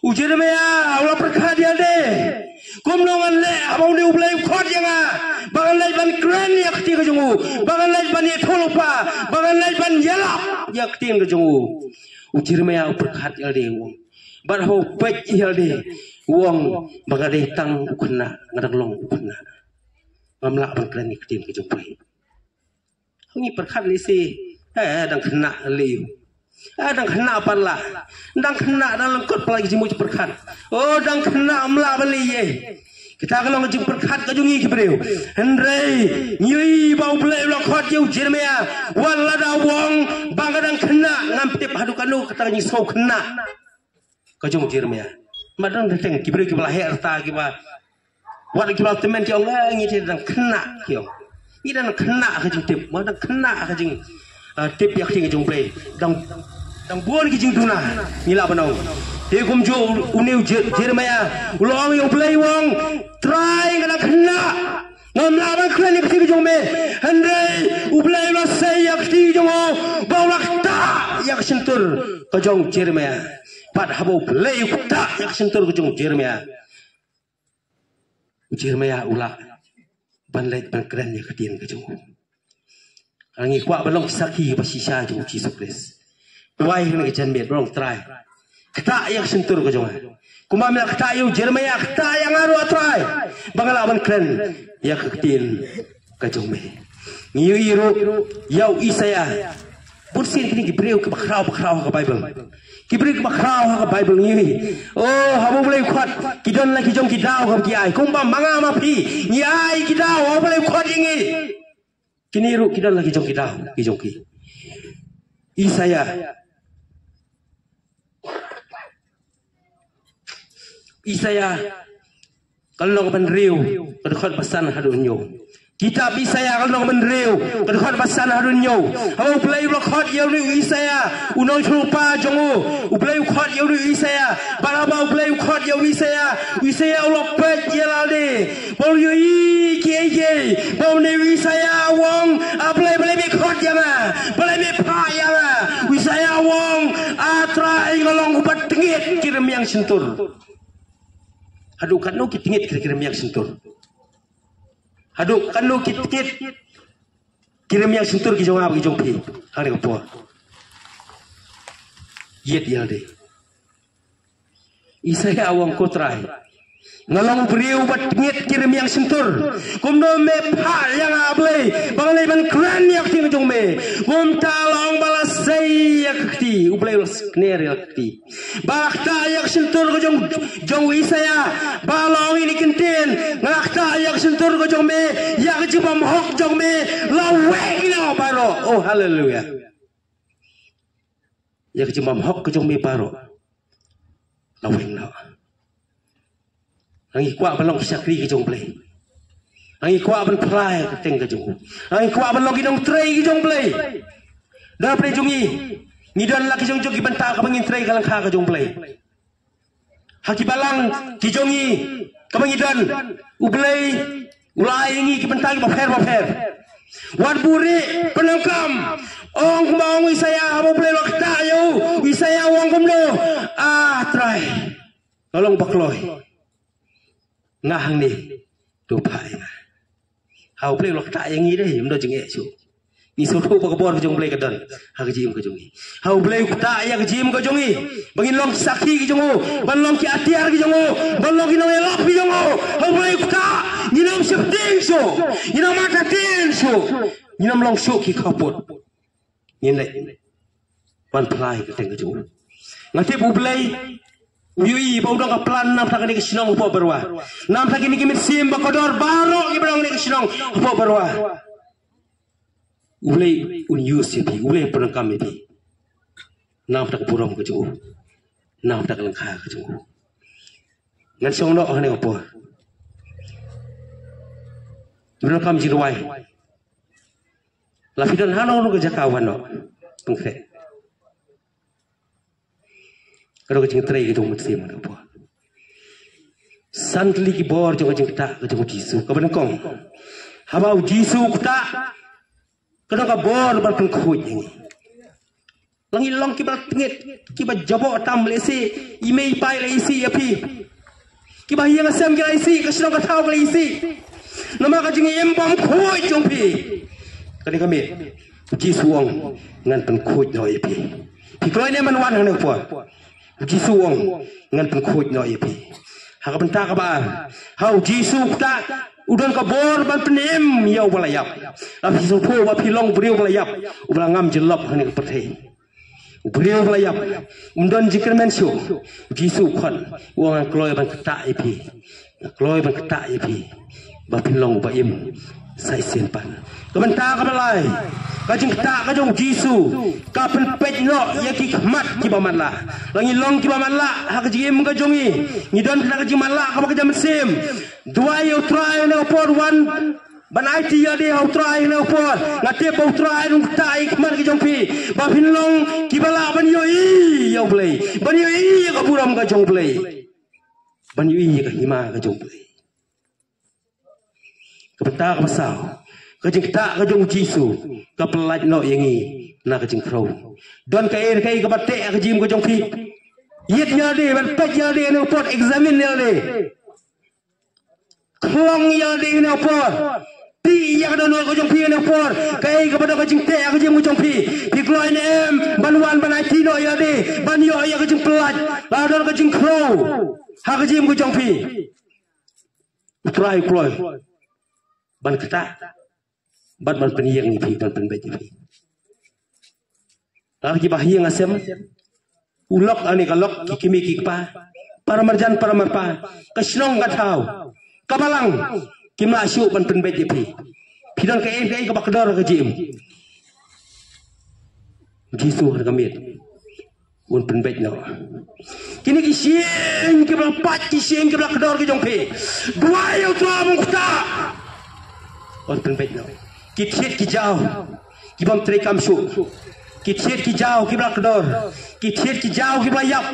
U Jeremiah u la pyrkhat ïalade, kumno ngan leh haba une u Blei u khot ïa nga ba ngan leit ban kren ïa ka ktien ka jong u, ba ngan leit ban ïathuhlypa, ba ngan leit ban ïalap ïa ka ktien ka jong u. U Jeremiah u pyrkhat ïalade, u ong, bad haba u peit ïalade, u ong ba nga dei tang u khynnah, nga dang long u khynnah. Ngam lah ban kren ïa ka ktien ka jong u Blei. Ngi pyrkhat lei se, eh, dang khynnah lei. Eh, dang khynnah pat la. Dang khynnah, dang lyngkot pat la ki jingmut pyrkhat. Oh, dang khynnah, ym lah ban lei ei. Kita ki long ka jingpyrkhat ka jong ngi ki briew. Hynrei ngi ïohi ba u Blei u la khot ïa u Jeremiah, wat lada u ong ba nga dang khynnah, ngam tip haduh katno kata ka jingsngew khynnah ka jong u Jeremiah. Namar dang teng ki briew kiba la heh rta, kiba, wat kiba la tymmen, ki ong, eh, ngi te dang khynnah, ki ong. Ngi dang khynnah ha ka jingtip, ma dang khynnah ha ka jing, ah, tip ïa ka ktien ka jong u Blei. Dang, dang bun ki jingduna ngi lah ban ong. Te kumjuh une u Je-, Jeremiah u la ong ïa u Blei, u ong, Trai, nga dang khynnah. Ngam lah ban kren ïa ka ktien ka jong me. Hynrei u Blei u la sei ïa ka ktien ka jong u, ba u la ktah ïa ka shyntur ka jong u Jeremiah. Bad haba u Blei u ktah ïa ka shyntur ka jong u Jeremiah, u Jeremiah u lah ban leit ban kren ïa ka ktien ka jong u. Ngi kwah ban long ki sakhi ba shisha jong u Jisu Khrist. Duwai ha kane ka janmiet, ban ong, Trai, ktah ïa ka shyntur ka jong nga. Kumba me la ktah ïa u Jeremiah, ktah ïa nga ruh, Trai, ba nga lah ban kren ïa ka ktien ka jong me. Ngi ïohi ruh ïa u Isaiah. Bun sien kine ki briew kiba khraw, ba khraw ha ka Baibl. Ki briew kiba khraw ha ka Baibl ngi ïohi, oh, haba u Blei u khot, ki don la ki jong ki daw kaba ki ai. Kumba ma nga ma phi ngi ai ki daw haba u Blei u khot ïa ngi. Kine ruh ki don la ki jong ki daw ki jong ki. Isaiah. Isaiah ka lynnong ba hynriew, ka dkhot ba san haduh hynñiew. Kitab Isaïah ka lynnong ba hynriew, ka dkhot ba san haduh hynñiew. Haba U Blei u la khot ïa u Isaïah, u nongïathuhlypa jong u. U Blei u khot ïa u Isaïah. Bad haba U Blei u khot ïa u Isaïah, u Isaïah u la peit ïa lade. Ba u ïohi kiei kiei. Ba une u Isaïah u ong, A Blei, balei me khot ïa nga? Balei me phah ïa nga? U Isaïah u ong, A Trai, nga long uba tngit ki rmiang shyntur. Haduh katno ki tngit ki rmiang shyntur? Haduh katno ki tngit ki rmiang shyntur ki jong nga bad ki jong phi? Hangne ka por. Ïit ïa lade. Isaïah u ong, Ko Trai, nga long u briew uba tngit ki rmiang shyntur. Kumno me phah ïa nga, A Blei, ba nga leit ban kren ïa ka ktien ka jong me? Kumta la ong ba la sei ïa ka kti, U Blei u la sngewsih ïa ka kti. Ba la ktah ïa ka shyntur ka jong, jong u Isaïah. Ba la ong ïa kine ki ktien, nga la ktah ïa ka shyntur ka jong me, ïa ka jingbymhok jong me la weng noh baroh. Oh, haleluya. Ïa ka jingbymhok ka jong me baroh la weng noh. Ngi kwah ban long ki shakri ki jong U Blei. Ngi kwah ban phla ïa ka kyrteng ka jong U. Ngi kwah ban long ki nongtrei ki jong U Blei. Da pyrshah jong ngi, ngi don la ki jong jong ki bynta kaba ngin trei ka lyngkha ka jong U Blei. Ha ki balang ki jong ngi kaba ngi don, U Blei u la ai ïa ngi ki bynta kiba pher bapher. Wat buhrieh, pyndonkam. Ong kumba ong u Isaïah, haba U Blei u la ktah ïa u, u Isaïah u ong kumno? A Trai, nga long ba kloi. Nga hangne, to phah ïa nga. Ha U Blei u la ktah ïa ngi de, ym don jingeh shuh. Ngi sngewthuh ba ka bor ka jong U Blei ka don ha ka jingim ka jong ngi. Ha U Blei u ktah ïa ka jingim ka jong ngi, ba ngin long ki sakhi ki jong U, ban long ki atiar ki jong U, ban long ki nongïalap ki jong U. Ha U Blei u ktah. Ngin ym sheptieng shuh, ngin ym matatien shuh, ngin ym long shuh ki khappud. Ngin leit ban phla ïa ka kyrteng ka jong U. Nga tip U Blei u ïohi ba u don ka plan namar kane ka shnong hapoh Barwa, namar kine ki mynsiem ba kordor baroh kiba don kane ka shnong hapoh Barwa. U Blei un use ïa phi, U Blei un pyndonkam ïa phi. Namar ka burom ka jong U, namar ka lyngkha ka jong U. Ngan shong noh hangne hapoh. Pyndonkam jingrwai. La phi don hano hano ka jaka, wan noh. Pynkhreh. Ka dei ka jingtrei ka jong U Mynsiem hapoh. San tylli ki bor jong ka jingktah ka jong U Jisu. Kaba nyngkong, haba U Jisu u ktah, ka don ka bor ban pynkhuid ïa ngi. La ngi long kiba tngit, kiba jaboh tam, lehse i mei i pa i la isih ïa phi. Kiba ha ïing ha sem ki la isih, ka shnong ka thaw ka la isih. Namar ka jingim bymkhuid jong phi. Kane ka miet, U Jisu u ong, ngan pynkhuid noh ïa phi. Phi kloi ne em ban wan hangne hapoh? U Jisu u ong, ngan pynkhuid noh ïa phi. Ha ka bynta kaba ar, ha U Jisu u ktah, u don ka bor ban pynim ïa uba la ïap. La phi sngewthuh ba phi long u briew uba la ïap, uba la ngam jyllop hangne ha pyrthei. U briew uba la ïap um don jingkyrmen shuh. U Jisu u khot, u ong, nga kloi ban ktah ïa phi. Nga kloi ban ktah ïa phi ba phin long uba im sa shisien pat. Ka bynta kaba lai, ka jingktah ka jong U Jisu ka pynpeit noh ïa ki khmat kiba matlah. La ngi long kiba matlah ha ka jingim ka jong ngi, ngi don ka jingmatlah kaba ka jingmynsiem. Duwai ïa U Trai hangne ha por, wan ban aiti ïa lade ha U Trai hangne ha por. Nga tip ba U Trai un ktah ïa ki khmat ki jong phi ba phin long kiba lah ban ïohi ïa U Blei, ban ïohi ïa ka burom ka jong U Blei, ban ïohi ïa ka hima ka jong U Blei. Ka bynta kaba saw, ka jingktah ka jong U Jisu ka pyllait noh ïa ngi na ka jingkhrew. Don kaei kaei kaba teh ha ka jingim ka jong phi? Ïit ïa lade, ban peit ïa lade hangne ha por, examine ïa lade. Khlong ïa lade hangne ha por. Tih ïa ka dohnud ka jong phi hangne ha por. Kaei kaba don ka jingteh ha ka jingim ka jong phi? Phi kloi ne em ban wan ban aiti noh ïa lade, ban ïoh ïa ka jingpyllait, ban don ka jingkhrew ha ka jingim ka jong phi? U Trai u kloi ban ktah bad ban pynïeng ïa phi, ban pynbeit ïa phi. Lada kiba ha ïing ha sem, u lok, ane ka lok, ki kmie ki kpa, para marjan para marpa, ka shnong ka thaw, ka balang, kim lah shuh ban pynbeit ïa phi. Phi don kaei kaei kaba kdor ha ka jingim. Jisu ha ka miet un pynbeit noh. Kine ki shyieng kiba la pait, ki shyieng kiba la kdor ki jong phi, duwai ïa U Trai ba un ktah. Ot pynbeit noh. Ki thied ki jaw ki bym trei kam shuh. Ki thied ki jaw ki ba la kdor. Ki thied ki jaw ki ba la ïap.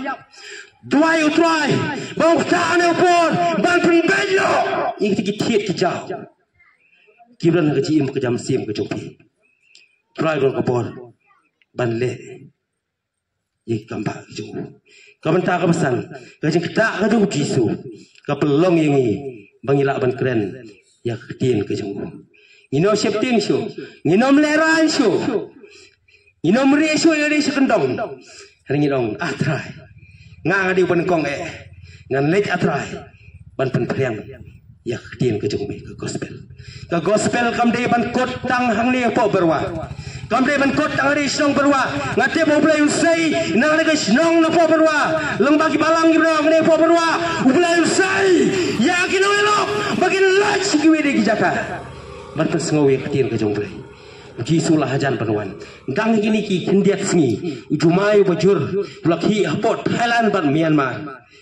Duwai U Trai ba u ktah ne u por ban pynbeit noh ïa ki thied ki jaw ki ba don ha ka jingim ka jam sim ka jong phi. Trai don ka bor ban leh ïa ka kam ba ka jong u. Ka bynta ka ba san, ka jingktah ka jong u Jisu ka pynlong ïa ngi ba ngi lah ban kren ïa ka ktien ka jong u. Ngi nym sheptieng shuh, ngi nym lehraiñ shuh, ngi nym rieh shuh ïa ka ri sha kyndong. Hynrei ngi ong, ah Trai, nga nga dei u ba nyngkong eh, ngan leit ah Trai ban pynphriang ïa ka ktien ka jong me, ka gospel. Ka gospel kam dei ban kut tang hangne hapoh Barwa. Kam dei ban kut tang hangne shnong Barwa. Nga tip U Blei un sei na hangne ka shnong hapoh Barwa. Lyngba ki balang ki ba hangne hapoh Barwa, U Blei un sei ïa ki nongïalap ba kin leit sha kiwei de ki jaka ban pynsngew ïa ka ktien ka jong U Blei. U Jisu la hajan ban wan. Dang kine ki khyndiat sngi, u jumai uba jur u la khih hapoh Thailand bad Myanmar,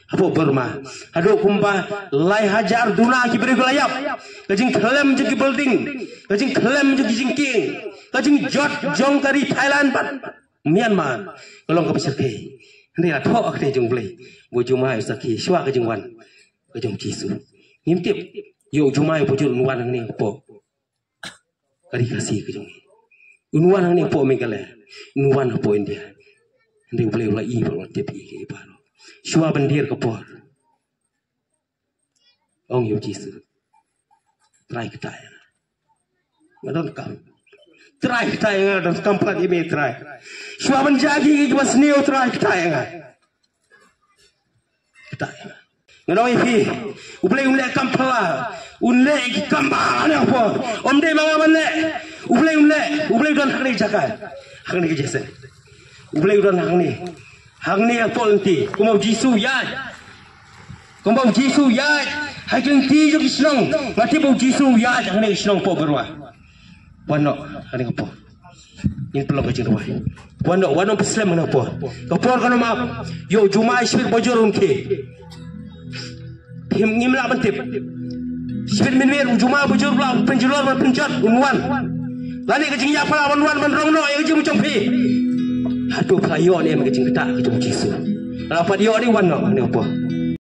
hapoh Burma. Haduh kumba lai hajar duna ki briew ki la ïap. Ka jingkhlem jong ki building, ka jingkhlem jong ki jingkieng, ka jingjot jong ka ri Thailand bad Myanmar ka long kaba shyrkhei. Hynrei la thoh ka ktien jong U Blei ba u jumai u sakhi shuwa ka jingwan ka jong U Jisu. Ngim tip ïa u jumai uba jur un wan hangne hapoh ka ri Khasi ka jong ngi. Un wan hangne hapoh Meghalaya, un wan hapoh India. Hynrei U Blei u la ïohi bad u la tip ïa ki baroh. Shuwa ban dier ka por, ong ïa U Jisu, Trai, ktah ïa nga, nga donkam. Trai, ktah ïa nga, nga donkam palat ïa me Trai. Shuwa ban jia ki, ki ba sniew, Trai, ktah ïa nga. Ktah ïa nga. Ngan ong ïa phi, U Blei un leh kam phylla, un leh ki kam ba hangne hapoh. Ym dei ma nga ban leh. U Blei un leh, U Blei u don hangne ka jaka, hangne ka jaka. U Blei u don hangne, hangne hapoh lynti. Kumba U Jisu u ïaid, kumba U Jisu u ïaid ha ki lynti jong ki shnong. Nga tip ba U Jisu u ïaid hangne ka shnong hapoh Barwa. Wan noh hangne ka por. Ngin pynlong ka jingrwai. Wan noh, wan noh, pynslem hangne ka por. Ka por kan ym ap. Ïa u jumai shibit ba jur un khie. Phim, ngim lah ban tip. Shibit mynmiet u jumai ba jur u la pynjulor ban pynjot un wan. Lane ka jingïap ka lah ban wan ban rong noh ïa ka jingmut jong phi. Haduh phi la ïoh ne em ka jingktah ka jong U Jisu? La pat ïoh ne? Wan noh hangne ka por.